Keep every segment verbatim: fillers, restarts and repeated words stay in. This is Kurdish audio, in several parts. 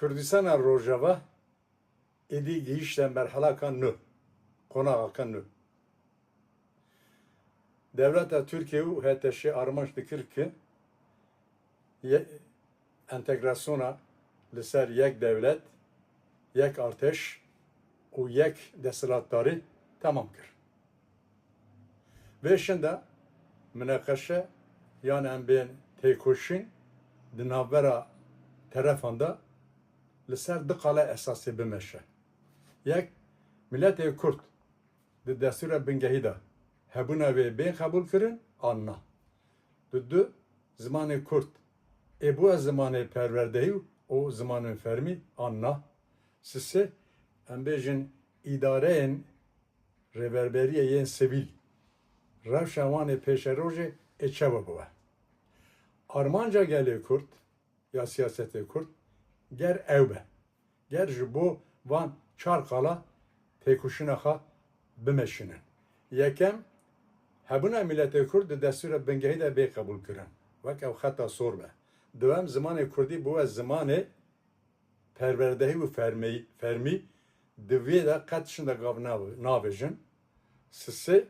Kurdistana Rojava êdî gihîşte merhelaka nû, qonaxaka nû. Dewleta Tirkiye û H T Ş armanc dikir ki ye-, entegrasyona li ser yek dewlet, yek artêş û yek desthilatdarî temam kir. Vê şin de mineqeşe yan em bên têkoşîn di navbera terefan de li ser du qala esasî bimeşe. Yek, miletê Kurd di destûra bingehî de hebûna wê bên qebûlkirin an na. Di du, zimanê Kurd ê bûye zimanê perwerdehî û zimanên fermî an na. Sisê, em bêjin îdareyên rêberberiyê yên sivîl, rewşa wan ê pêşerojê ê çawa bibe. Armanca gelê Kurd ya siyasetê Kurd ger ew be. Ger ji bo van çar qala têkoşîna xwe bimeşînin. Yekem, hebûna miletê Kurd di destûra bingehî de bê qebûlkirin. Wek ew xeta sor be. Duwem, zimanê Kurdî bûye zimanê perwerdehî û fermeyî-, fermî, di vê de qet şin de gav nav-, navêjin. Sisê,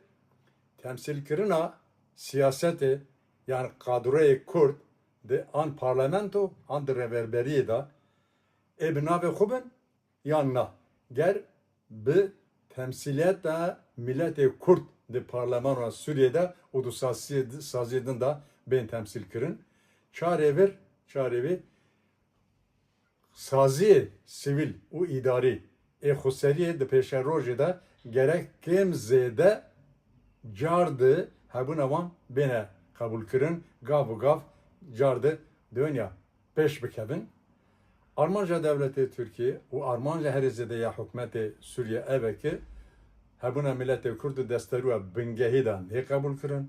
temsîlkirina siyasetê, yani kadroyê Kurd di an parlamento an di rêberberiyê de ê bi navê xwe bin yan na. Ger bi temsîliyeta miletê Kurd di parlemanoya Sûriyê de û di saziyê, saziyê din de bên temsîlkirin. Çarê vir, çarê vê saziyê sivîl û îdarî ê xweseriyê di pêşerojê de gerek kêm zêde car di hebûna wan bêne qebûlkirin, gav bi gav car di diwênya pêş bikevin. Armanca dewletê Tirkiye û armanca herê zêde ya hikûmetê Sûriye ev e ki hebûna miletê Kurd di destûra bingehî de nê qebûlkirin.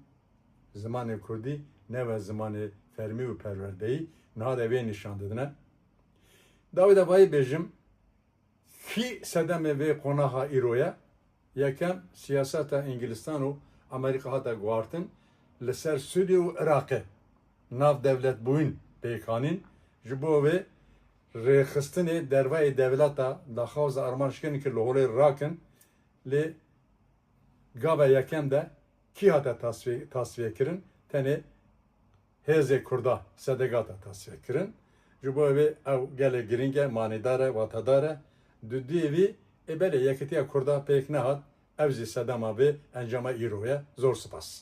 Zimanê Kurdî nebe zimanê fermî û perwerdeyî, niha de vê nîşan didine. Dawî de vayî bêjim, kî sedemê vê qonaxa îro ye? Yekem, siyaseta Îngilîstan û Amerîka hate guhartin li ser Sûriyê û Iraqê navdewletbûyîn pêk anîn, ji bo vê rêxistinê dervayê dewleta daxwaza armanc kirin ki li holê rakin, lê gava yekem de kî hate tasfî-, tasfiye kirin? Tenê hêzê Kurda, S D G hate tasfiye kirin. Ji bo vê ew gelek girîng e, manîdar e, watedar e. Dudiyê vî, ê belê Yekîtiya Kurda pêk nehat, ev jî sedema vê encama îro ye. Zor spas.